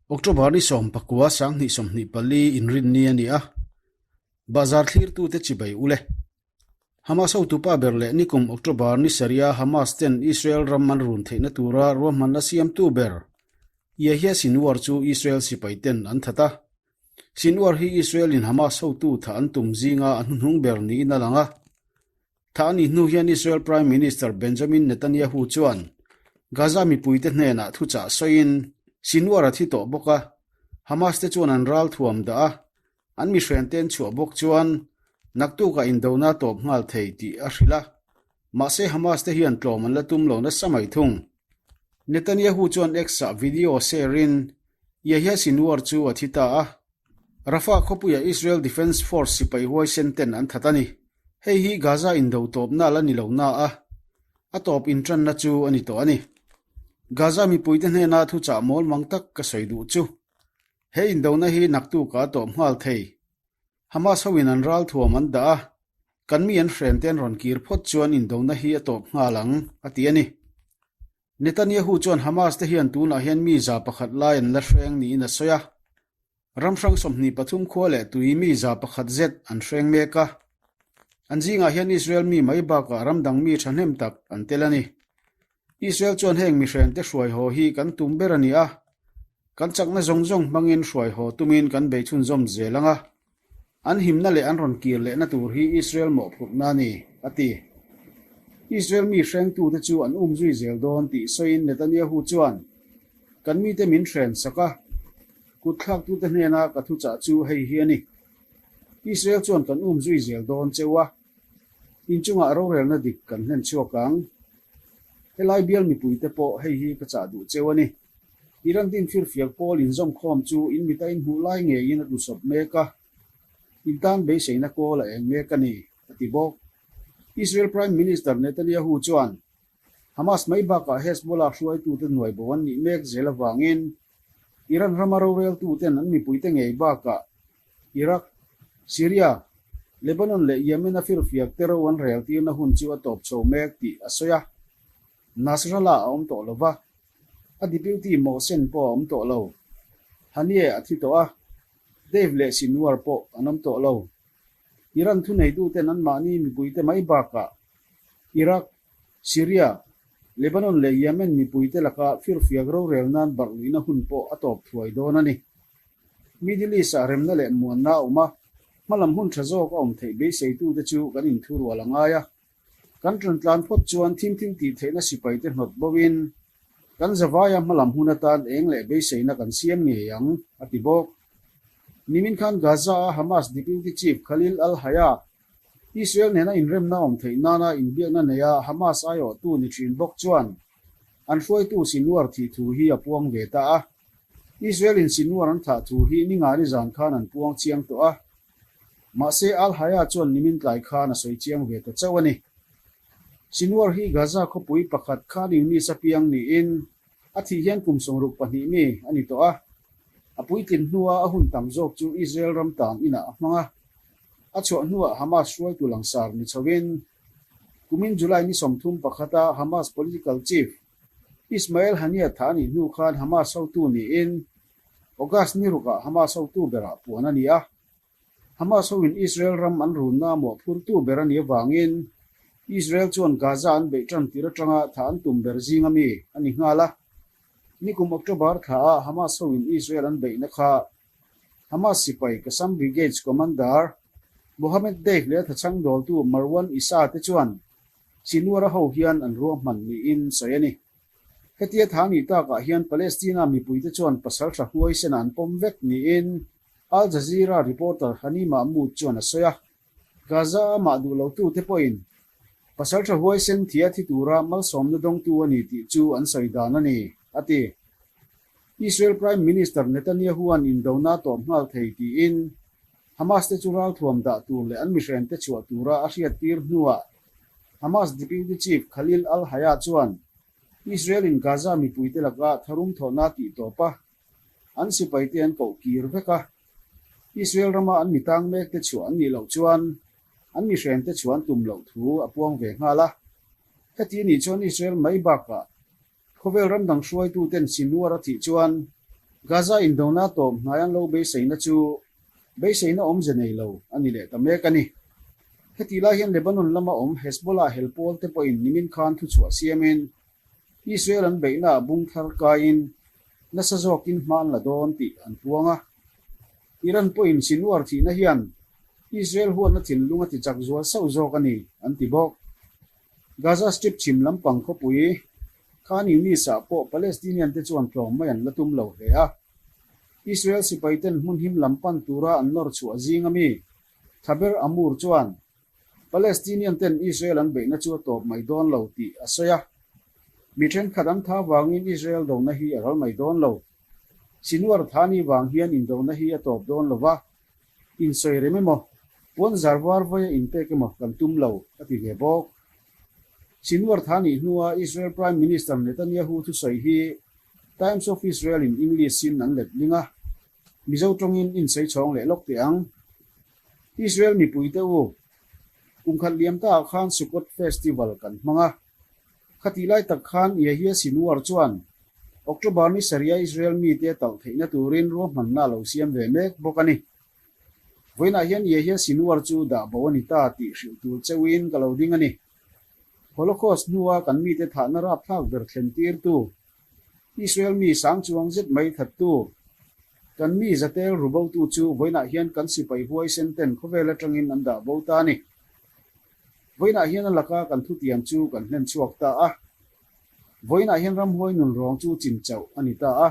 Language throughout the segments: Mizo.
October ni 19 2024 inrinni a ni a, Bazar thlirtute chibai u le. Hamas hotupa ber leh nikum October ni sarih-a Hamas ten Israel ram an run theihna tura ruahmanna siamtu ber Yahya Sinwar chu Israel sipai ten an that a. Sinwar hi Israel in Hamas hotu thah an tum zinga a hnuhnung ber niin a lang a. Thah a nih hnu hian Israel Prime Minister Benjamin Netanyahu chuan Gaza mipuite hnenah thuchah sawiin Sinwar a thi tawh bawk a, Hamas te chuan an ral thuam dah a, an mihrente an chhuah bawk chuan naktukah indona tawp nghal thei tih a hrilh a, mahse Hamas te hian tlawm an la tum lo nasa mai thung. Netanyahu chuan X-ah video share-in Yahya Sinwar chu a thi ta a, Rafah khawpuia Israel Defence Force sipai huaisen ten an that a ni. Hei hi Gaza indo tawpna la ni lo na a, a tawp intanna chu a ni tawh a ni. Gaza mipuite hnena thuchah mawl mang tak ka sawi duh chu, he indona hi naktukah a tawp nghal thei. Hamas hoin an ralthuam an dah a, kan mi an hren te an rawn kir phawt chuan indona hi a tawp nghal ang, a ti a ni. Netanyahu chuan Hamas te hian tunah hian mi 101 lai an la hreng niin a sawi a. Ram hrang 23 khua leh tui mi 101 zet an hreng mek a. An zingah hian Israel mi mai bakah ram dang mi thahnem tak an tel a ni. Israel chuan heng mihrengte hruai haw hi kan tum ber a ni a. Kan chakna zawng zawng hmangin hruai haw tumin kan bei chhunzawm zel ang a. An himna leh an rawn kir lehna tur hi Israel mawhphurhna a ni, a ti. Israel mi hrengtute chu an um zui zel dawn tih sawiin Netanyahu chuan, Kan mite min hren sak a, kutthlaktute hnena ka thuchah chu hei hi a ni. Israel chuan kan um zui zel dawn cheu a, inchungah rorelna dik kan hlen chhuak ang. Helai bial mipuite pawh hei hi ka chah duh cheu a ni. Iran din firfiak pawl inzawmkhawm chu in mita inhmuh lai ngeiin a tlusawp mek a, in tan beiseina kawl a eng mek a ni, a ti bawk. Israel Prime Minister Netanyahu chuan Hamas mai bakah Hezbollah hruaitute nuai bo an nih mek zel avangin Iran rama roreltuten an mipuite ngei bakah Iraq, Syria, Lebanon leh Yemen-a firfiak te ro an reltirna hun chu a tawp chho mek tih a sawi a. Nasrallah a awm tawh lo va, a deputy Mohsen pawh a awm tawh lo. Haniyeh a thi tawh a, Dave leh Sinwar pawh an awm tawh lo. Iran thuneituten anmahni mipuite mai bakah Iraq, Syria, Lebanon leh Yemen mipuite laka firfiak rorel nan barh luihna hun pawh a tawp thuai dawn a ni. Middle East-ah remna leh muanna a awm a, hmalam hun tha zawk a awm theih beiseitute chu kan inthurual a ngai a. Kan ṭantlan phawt chuan thim thil tih theihna sipaite hnawt boin kan zavaia hmalam hun atan eng leh beiseina kan siam ngei ang, a ti bawk. Nimin khan Gaza-a Hamas Deputy Chief Khalil al-Hayya, Israel nena inremna awm theih nana inbiakna neia Hamas aiawhtu ni ṭhin bawk chuan an hruaitu Sinwar thih thu hi a puang ve ta a. Israel-in Sinwar an thah thu hi ningani zan khan an puang chiang tawh a. Mahse, Al-Haya chuan nimin tlai khan a sawi chiang ve ta chauh a ni. Sinwar hi Gaza khawpui pakhat Khan Yunis a piang niin a thih hian kum 62 mi a ni tawh a. A puitlin hnua a hun tam zawk chu Israel ram tan inah a hmang a. A chhuah hnuah Hamas hruaitu langsar ni chhoin kumin July ni 31 a Hamas political chief Ismail Haniyeh thah a nih hnu khan Hamas hotu niin August ni rukah Hamas hotu berah puan a ni a. Hamas hoin Israel ram an runna mawhphurtu ber a nih avangin Israel chuan Gaza an beih tan tir atanga thah an tum ber zinga mi a ni nghal a. Nikum October thlaah Hamas hoin Israel an beihna kha Hamas sipai Qassam Brigades Commander Mohammed Deif leh a thachhang dawltu Marwan Issa te chuan Sinwar-a ho hian an ruahman niin sawi a ni. Hetia tha nih takah hian Palestina mipuite chuan pasal tha huaisen an pawm vek niin Al Jazeera reporter Hani Mahmoud chuan a sawi a. Gaza a mah duh lotute pawhin pasal tha huaisen thia thi tura malsawmna dawngtu a ni tih chu an sawi dan a ni, a ti. Israel Prime Minister Netanyahu-a'n indona tawp nghal thei tiin Hamas te chu ralthuam dah tur leh an mihrente chhuah tura a hriattir hnuah Hamas Deputy Chief Khalil al-Hayya chuan Israel-in Gaza mipuite laka tharum thawhna tih tawp a, an sipaite an koh kir vek a. Israel rama an mitang mekte chhuah an nih loh chuan an mihrente chhuah an tum loh thu a puang ve nghal a. Heti nih chuan Israel mai bakah khawvel ram dang hruaituten Sinwar a thih chuan Gaza indona tawp hnai an lo beiseina chu beiseina awmze nei lo a ni leh ta mek a ni. Hetih lai hian Lebanon lama awm Hezbollah hel pawl te pawhin nimin khan thuchhuah siamin Israel an beihnaah bung thar kaiin nasa zawkin hma an la dawn tih an puang a. Iran pawhin Sinwar thihna hian Israel huatna thinlung a tichak zual sauh zawk a ni, an ti bawk. Gaza Strip chhim lampang khawpui Khan Yunis-ah pawh Palestinian te chuan tlawm mai an la tum lo hle a. Israel sipai ten hmun him lam pan tura an nawr chhuah zing ami Thaber Amur chuan Palestinian ten Israel an beihna chu a tawp mai dawn lo tih a sawi a. Mi thenkhat an tha vangin Israel dona hi a ral mai dawn lo. Sinwar Thani vang hian indona hi a tawp dawn lo va, insawi rem emaw, puan zar var vaia inpek emaw kan tum lo, a ti ve bawk. Sinwar Thani hnua Israel Prime Minister Netanyahu thusawi hi Times of Israel in English-in an let ling a, Mizo tawngin insawi chhawng leh lawk teh ang. Israel mipuite u, kum khat liam taah khan Sukkot Festival kan hmang a. Khatih lai tak khan Yahya Sinwar chuan October ni sarih-a Israel mite talh theihna turin ruahmanna a lo siam ve mek bawk a ni. Vawiinah hian Yahya Sinwar chu dah bo a ni ta tih hrilh tur cheuhin ka lo ding a ni. Holocaust hnua kan mite thahna rapthlak ber thlen tirtu Israel mi sang chuang zet mai thattu, kan mi zatel rubotu chu vawiinah hian kan sipai huaisen ten khawvel atangin an dah bo ta a ni. Vawiinah hian a laka kan thutiam chu kan hlen chhuak ta a. Vawiinah hian ramhuai nun rawng chu chim chauh a ni ta a.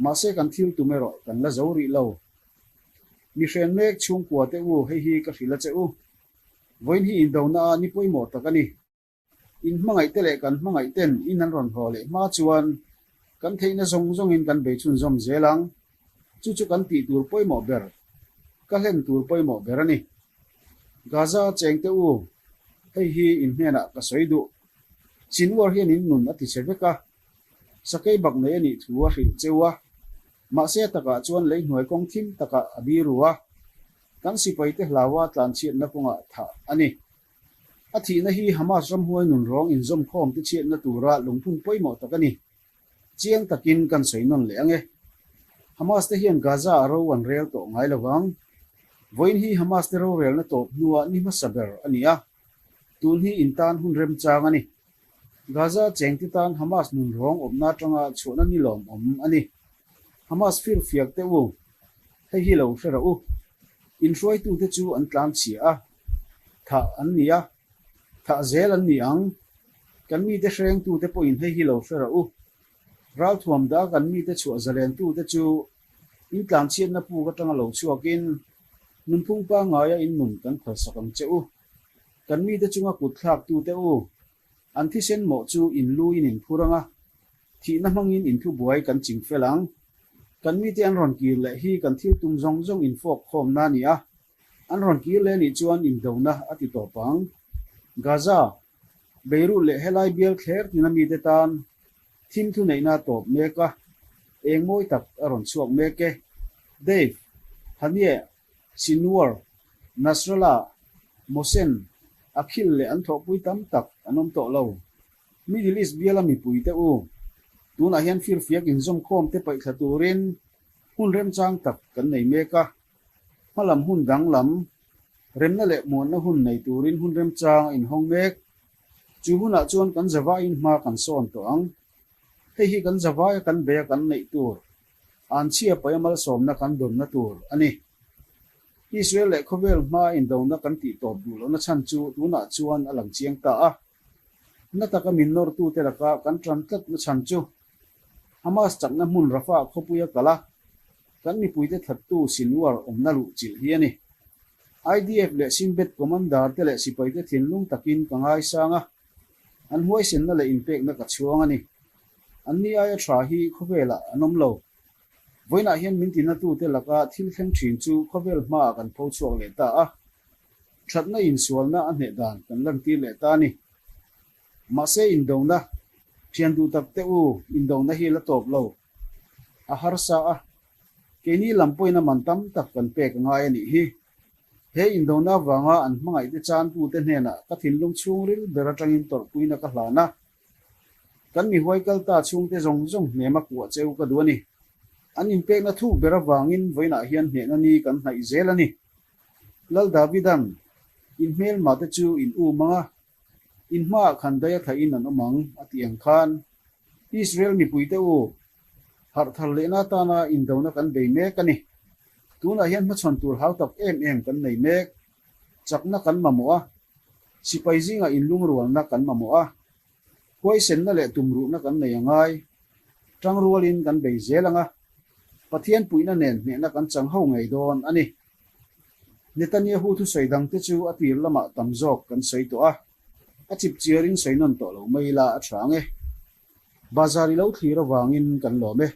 Mahse kan thil tum erawh kan la zo rih lo. Mi hren mek chhungkua te u hei hi ka hrilh a che u. Vawiin hi indona a ni pawimawh tak a ni. In hmangaihte leh kan hmangaihten in an rawn hlawh leh hma chuan kan theihna zawng zawngin kan bei chhunzawm zel ang. Chu chu kan tih tur pawimawh ber, ka hlen tur pawimawh ber a ni. Gaza chengte u, hei hi in hnenah ka sawi duh. Sinwar hian in nun a ti che vek a, sakei bak nei a nih thu a hrilh cheu a, mahse a takah chuan lei hnuai kawng thim takah a biru a, kan sipaite hlaua tlanchhiatna kawngah thah a ni. A thihna hi Hamas ramhuai nun rawng inzawmkhawm te chhiatna tura lungphun pawimawh tak a ni. Chiang takin kan sawi nawn leh ang e. Hamas te hian Gaza a ro an rel tawh ngai lo vang. Vawiin hi Hamas te rorelna tawp hnua ni hmasa ber a ni a. Tun hi intan hun remchang a ni. Gaza chengte tan Hamas nun rawng awmna atanga chhuahna ni lawmawm a ni. Hamas firfiak te u, hei hi lo hre rawh u. Inhruaitute chu an tlan chhia a, thah an ni a, thah zel an ni ang. Kan mite hrengtute pawhin hei hi lo hre rawh u. Ralthuam dah kan mite chhuah zalentute chu in tlanchhiatna puk atanga lo chhuakin nunphung pangngaia in nun kan phalsak ang che u. Kan mite chunga kut thlaktute u, an thisen mawh chu in lu in inphur ang a, thihna hmangin in thubuai kan ching fel ang. Kan mite an rawn kir leh hi kan thil tum zawng zawng infawk khawmna a ni a, an rawn kir leh anih chuan indona a ti tawp ang. Gaza, Beirut leh helai bial thler tina mite tan thim thuneihna a tawp mek a, eng mawi tak a rawn chhuak mek e. Dave, Hanieh, Sinwar, Nasrallah, Mohsen, Akhil leh an thawhpui tam tak an awm tawh lo. Middle East biala mipuite u, tunah hian firfiak inzawmkhawm te paihthla turin hun remchang tak kan nei mek a. Hmalam hun danglam, remna leh muanna hun nei turin hun remchang a inhawng mek. Chu hunah chuan kan zavaiin hma kan sawn tawh ang. Hei hi kan zavaia kan beia kan neih tur Anchhia paia malsawmna kan dawnna tur a ni. Israel leh khawvel hmaa indona kan tih tawp duh lohna chhan chu tunah chuan a lang chiang ta a. Na taka min nawrtute laka kan tan tlatna chhan chu Hamas chakna hmun Rafah khawpuia kal a, kan mipuite thattu Sinwar awmna luh chilh hi a ni. IDF leh Shin Bet commander te leh sipaite thinlung takin ka ngaisang a, an huaisenna leh inpekna ka chhuang a ni. Anni aia tha hi khawvelah an awm lo. Vawiinah hian min tinatute laka thil thleng thin chu khawvel hmaah kan pho chhuak leh ta a. Thatna insualna a hneh dan kan lantir leh ta a ni. Mahse indona, thian duh tak te u, indona hi la tawp lo. A harsa a, keini lam pawhin a man tam tak kan pek a ngai a nih hi. He indona avanga an hmangaihte chantute hnenah ka thinlung chhungril ber atangin tawrhpuina ka hlan a. Kan mi huai kal ta chhungte zawng zawng hnem a kuah cheu ka duh a ni. An inpekna thuk ber avangin vawiinah hian hnehna ni kan hnaih zel a ni. Lal Davidan, In hmelmate chu in um ang a, in hmaah khan daia thahin an awm ang, a tih ang khan, Israel mipuite u, harh thar lehna atana indona kan bei mek a ni. Tunah hian hmachhawn tur hau tak em em kan nei mek. Chakna kan mamawh a, sipai zingah inlungrualna kan mamawh a, Huaisenna leh tumruhna kan nei a ngai. Tangrualin kan bei zel ang a, Pathian puihna nen hnehna kan chang ho ngei dawn a ni. Netanyahu thusawi dangte chu a tir lamah tam zawk kan sawi tawh a, a chip chiarin sawi nawn tawh lo mai ila a tha ang e. Bazar i lo thlir avangin kan lawm e.